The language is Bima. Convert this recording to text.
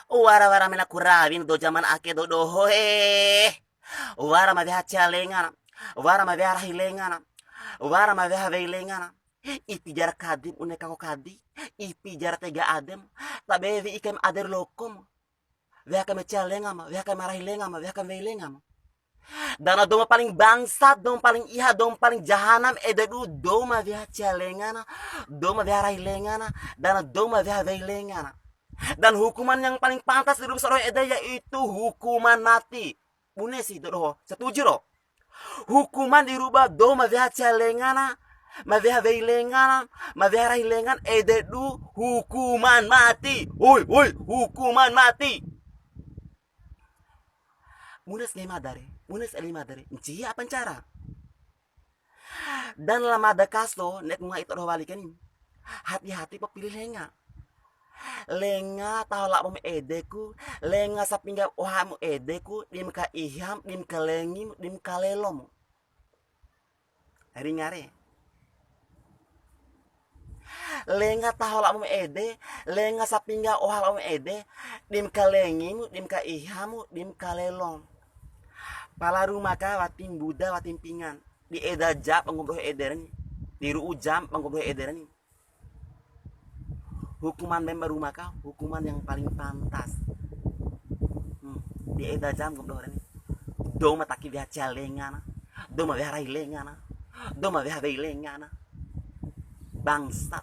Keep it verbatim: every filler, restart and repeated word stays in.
Wara-wara mena ku rawin dou zaman ake dou doho e. Wara ma weha cia lengana, wara ma weha rahi lengana, wara ma weha wei lengana. Ipi jara kadim une kako kadi, ipi jara tega adem, tabe wi'i kaim ade ro lokom. Weha kaim cia lengama, weha kaim rahi lengama, weha kaim wei lengama. Dana dou ma paling bangsat, dou ma paling iha, dou ma paling jahanam, ede du dou ma weha cia lengana, dou ma weha rahi lengana, dana dou ma weha wei lengana. Dan hukuman yang paling pantas di ru'u sadoho ede yaitu hukuman mati. Bune si dou doho, setuju ro? Hukuman di ru'u ba dou ma weha cia lengana, ma weha wei lengana, ma weha rahi lengan, ede du hukuman mati. Woi, woi, hukuman mati. Bune si nggahi mada re, bune si eli mada re, ncihi apa ncara? Dan la mada kaso, ne'e ku nggahi ito doho wali ke ni. Hati-hati pa pili lenga. Lenga taho labo mu ede ku, lenga sapingga oha mu ede ku, dim ka iham, dim ka lengim, dim ka lelom. Ringa re. Lenga taho labo mu ede, lenga sapingga oha labo mu ede, dim ka lengim, dim ka iham, dim ka lelom. Pala ruma ka wati mbuda, wati mpingan. Di eda ja pa nggomi doho ede re ni. Di ru'u ja pa nggomi doho ede re ni. Hukuman mem ba ruma ka, hukuman yang paling pantas. Hmm, di eda ja pa nggomi doho re ni. Dou ma taki weha cia lengana, dou ma weha rahi lengana, dou ma weha wei lengana. Bangsat.